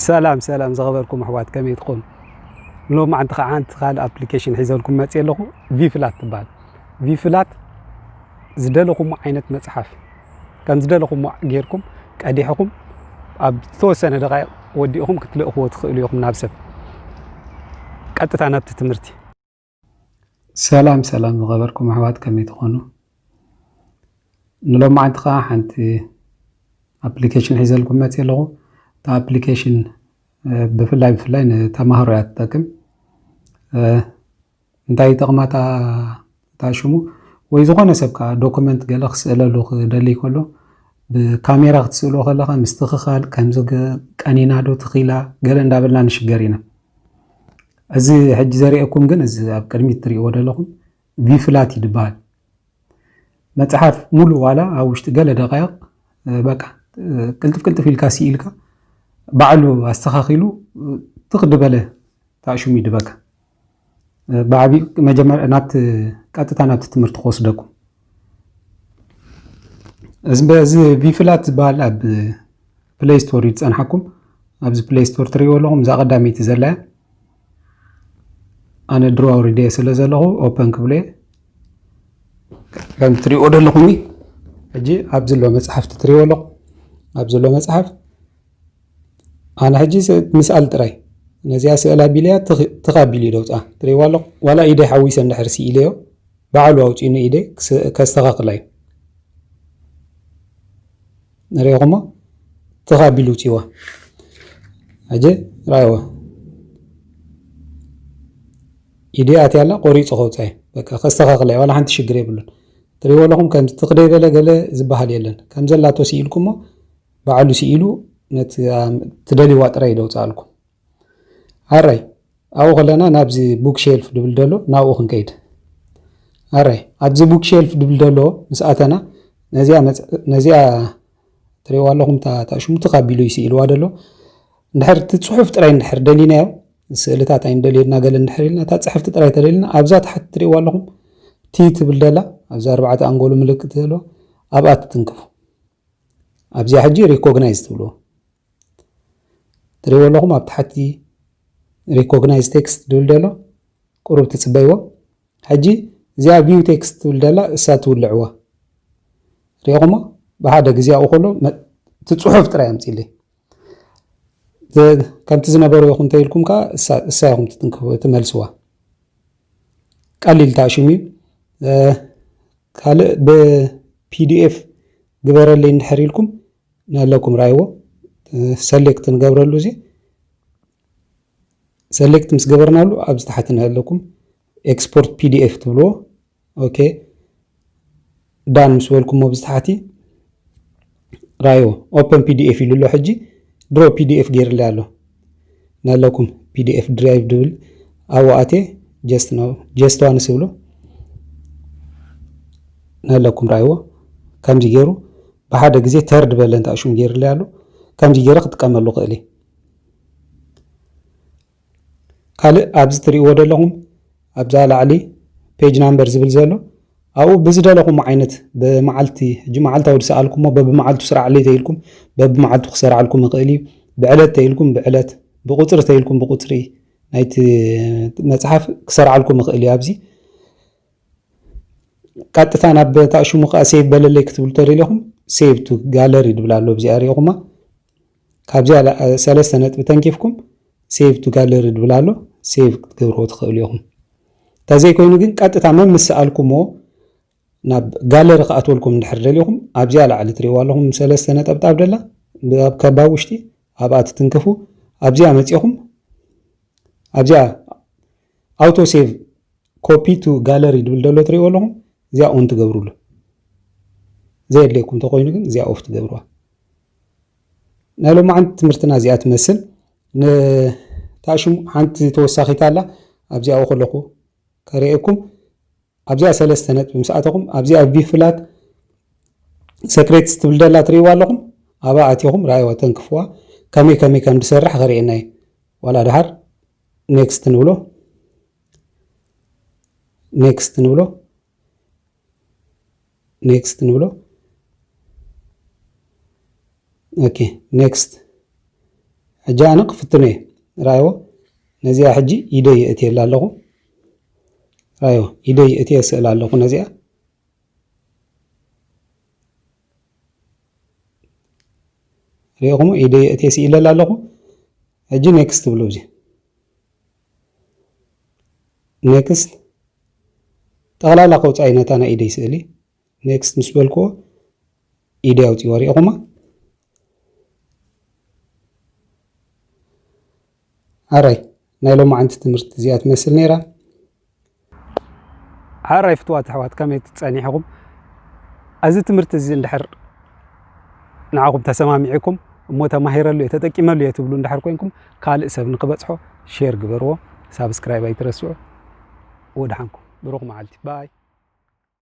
ሰላም ሰላም ዝኸበርኩም ኣሕዋት፣ ከመይ ትኾኑ? ሎማዓንቲ ከዓ ሓንቲ ካልእ ኣፕሊኬሽን ሒዘልኩም መፅእ ኣለኹ። ቪፍላት ትበሃል። ቪፍላት ዝደለኹሞ ዓይነት መፅሓፍ ከም ዝደለኹሞ ጌርኩም ቀዲሕኹም ኣብ ዝተወሰነ ደቃይቕ ወዲእኹም ክትልእኽዎ ትኽእሉ ኢኹም ናብ ሰብ። ቀጥታ ናብቲ ትምህርቲ። ሰላም ሰላም ዝኸበርኩም ኣሕዋት፣ ከመይ ትኾኑ? ንሎማዓንቲ ከዓ ሓንቲ ኣፕሊኬሽን ሒዘልኩም መፅእ ኣለኹ። እታ ኣፕሊኬሽን ብፍላይ ብፍላይ ንተማሃሮ እያ ትጠቅም። እንታይ ይጠቕማ እታ ሽሙ? ወይ ዝኾነ ሰብ ከዓ ዶኩመንት ገለ ክስእለሉ ክደሊ ከሎ ብካሜራ ክትስእሎ ከለኻ ምስትኽኻል ከምዚ ቀኒና ዶ ትኽኢላ ገለ እንዳበልና ንሽገር ኢና። እዚ ሕጂ ዘርእየኩም ግን እዚ ኣብ ቅድሚት ትርእይዎ ዘለኹም ቪፍላት እዩ ዝበሃል። መፅሓፍ ሙሉ ዋላ ኣብ ውሽጢ ገለ ደቃይቕ በቃ ቅልጥፍ ቅልጥፍ ኢልካ ስኢልካ ባዕሉ ኣስተኻኺሉ ትኽ ዝበለ ታሽሙ ይድበካ። ብዓብዩ መጀመር ናብቲ ቀጥታ ናብቲ ትምህርቲ ክወስደኩም። እዚ ቪፍላት ዝበሃል ኣብ ፕሌይ ስቶር እዩ ዝፀንሓኩም። ኣብዚ ፕሌይ ስቶር ትርእይዎ ኣለኹም። እዛ ቀዳመይቲ ዘላ እያ። ኣነ ድሮ ኣውሪደ ስለ ዘለኹ ኦፐን ክብሎ እየ። ከም ትርእይዎ ዘለኹም እዩ። ሕጂ ኣብዚ ዘሎ መፅሓፍቲ ትርእይዎ ኣለኹም። ኣብዚ ዘሎ መፅሓፍ ኣነ ሕጂ ምስኣል ጥራይ ነዚኣ ስእል ኣቢለያ ትኽ ኣቢሉ እዩ ደውፅኣ። ትርእይዋ ኣለኹም። ዋላ ኢደይ ሓዊሰ እንድሕር ስኢለዮ ባዕሉ ኣውፂኡ ንኢደይ ከስተኻኽላ እዩ። ንሪኢኹሞ ትኽ ኣቢሉ ውፅእዋ። ሕጂ ራእይዋ ኢደ ኣትያላ ቆሪፁ ከውፅኣ እዩ። በቃ ከስተኻኽላ እዩ። ዋላ ሓንቲ ሽግር የብሉን። ትርእይዎ ኣለኹም። ከምዚ ትኽ ደይበለ ገለ ዝበሃል የለን። ከም ዘላቶ ስኢልኩሞ ባዕሉ ስኢሉ ነቲ ትደልይዋ ጥራይ ደውፅኣልኩም። ኣራይ ኣብኡ ከለና ናብዚ ቡክ ሼልፍ ድብል ደሎ ናብኡ ክንከይድ። ኣራይ ኣብዚ ቡክ ሼልፍ ድብል ደሎ ምስ ኣተና ነዚኣ ትርእይዋ ኣለኹም። ታሽሙ ትኽ ኣቢሉ ይስኢልዋ ደሎ። እንድሕር እቲ ፅሑፍ ጥራይ እንድሕር ደሊናዮ፣ ስእልታት ኣይንደልየና ገለ እንድሕር ኢልና እታ ፅሕፍቲ ጥራይ ተደሊና ኣብዛ ታሕቲ ትርእይዋ ኣለኹም። ቲ ትብል ደላ ኣብዚ ኣርባዕተ ኣንጎሉ ምልክት ዘሎ ኣብኣ ትትንክፉ። ኣብዚኣ ሕጂ ሪኮግናይዝ ትብልዎ። ትርእይዎ ኣለኹም ኣብ ታሕቲ ሪኮግናይዝ ቴክስት ድብል ደሎ ቁሩብ ትፅበይዎ። ሕጂ እዚኣ ቪው ቴክስት ትብል ደላ እሳ ትውልዕዋ። ሪኹሞ ብሓደ ግዜ ኣብኡ ከሎ እቲ ፅሑፍ ጥራይ ኣምፅእለይ። ከምቲ ዝነበሩ ይኹን እንተኢልኩም ከዓ እሳ ኢኹም ትመልስዋ። ቀሊል ታሽሙ እዩ። ካልእ ብፒዲኤፍ ግበረለይ እንድሕር ኢልኩም ናለኩም ራይዎ ሰሌክት ንገብረሉ። እዚ ሰሌክት ምስ ገበርናሉ ኣብዚ ታሕቲ ናለኩም ኤክስፖርት ፒዲኤፍ ትብልዎ። ኦኬ ዳን ምስ በልኩሞ ኣብዚ ታሕቲ ራዮ ኦፐን ፒዲኤፍ ኢሉ ኣሎ። ሕጂ ድሮ ፒዲኤፍ ገይርለይ ኣሎ ናለኩም ፒዲኤፍ ድራይቭ ድብል ኣብኡ ኣትየ ጀስት ነው ጀስት ዋንስ ይብሎ ናለኩም ራይዎ ከምዚ ገይሩ ብሓደ ግዜ ተርድ በለ እንተ ኣሽሙ ገይርለይ ኣሎ። ከምዚ ገይረ ክጥቀመሉ ክእል እየ። ካልእ ኣብዚ ትርእይዎ ዘለኹም ኣብዛ ላዕሊ ፔጅ ናምበር ዝብል ዘሎ ኣብኡ ብዝደለኹም ዓይነት ብመዓልቲ ሕጂ መዓልታዊ ዝሰኣልኩሞ በብመዓልቱ ስራዕለይ ተኢልኩም በብመዓልቱ ክሰርዓልኩም ይኽእል እዩ። ብዕለት ተኢልኩም ብዕለት ብቁፅሪ ተኢልኩም ብቁፅሪ ናይቲ መፅሓፍ ክሰርዓልኩም ይኽእል እዩ። ኣብዚ ቀጥታ ናብ ታሽሙ ከዓ ሴቭ በለለይ ክትብሉ ተደሊኹም ሴቭ ቱ ጋለሪ ድብል ኣሎ። ኣብዚኣ ሪኢኹማ ካብዚኣ ሰለስተ ነጥቢ ተንኪፍኩም ሴቭ ቱ ጋለሪ ድብል ኣሎ። ሴቭ ክትገብርዎ ትኽእሉ ኢኹም። እንተዘይኮይኑ ግን ቀጥታ መምስ ሰኣልኩሞ ናብ ጋለሪ ክኣትወልኩም እንድሕር ደሊኹም ኣብዚኣ ላዕሊ ትሪእዋ ኣለኹም ሰለስተ ነጠብጣብ ደላ ከባ ውሽጢ ኣብኣ ትትንክፉ። ኣብዚኣ መፂኹም ኣብዚኣ ኣውቶ ሴቭ ኮፒ ቱ ጋለሪ ድብል ደሎ ትሪእዎ ኣለኹም። እዚኣ ኦን ትገብሩሉ። ዘየድልየኩም እንተኮይኑ ግን እዚኣ ኦፍ ትገብርዋ። ናይ ሎማዓንቲ ትምህርትና እዚኣ ትመስል። ንታሽሙ ሓንቲ ተወሳኺት ኣላ። ኣብዚኣ ከለኹ ከርእየኩም ኣብዚኣ ሰለስተ ነጥቢ ምስ ኣተኹም ኣብዚኣ ቪፍላት ሰክሬትስ ትብል ደላ ትሪእዋ ኣለኹም። ኣብኣ ኣቲኹም ራእይዋ ተንክፍዋ። ከመይ ከመይ ከም ዝሰርሕ ከርእየና እዩ። ዋላ ድሓር ኔክስት ንብሎ ኔክስት ንብሎ ኔክስት ንብሎ። ኦኬ ኔክስት። ሕጂ ኣነ ክፍትኖ እየ። ራእይዎ፣ ነዚኣ ሕጂ ኢደይ የእትየላ ኣለኹ። ራእይዎ፣ ኢደይ የእትየ ስእል ኣለኹ ነዚኣ። ሪኢኹም፣ ኢደይ የእትየ ስኢለላ ኣለኹ። ሕጂ ኔክስት ትብሉ። እዚ ኔክስት፣ ጠቕላላ ከውፅኣ እዩ ነታ ናይ ኢደይ ስእሊ። ኔክስት ምስ በልክዎ ኢደይ ኣውፅዎ። ሪኢኹማ? ኣራይ፣ ናይ ሎማዓንቲ ትምህርቲ እዚኣ ትመስል ነይራ። ሓራይ ፍትዋት ኣሕዋት፣ ከመይ ጸኒሕኹም? እዚ ትምህርቲ እዚ እንድሕር ንዓኹም ተሰማሚዕኩም እሞ ተማሂረሉ እየ፣ ተጠቂመሉ እየ ትብሉ እንድሕር ኮንኩም፣ ካልእ ሰብ ንክበጽሖ ሼር ግበርዎ፣ ሳብስክራይብ ኣይትረስዑ። ወድሓንኩም፣ ብሩኽ መዓልቲ። ባይ።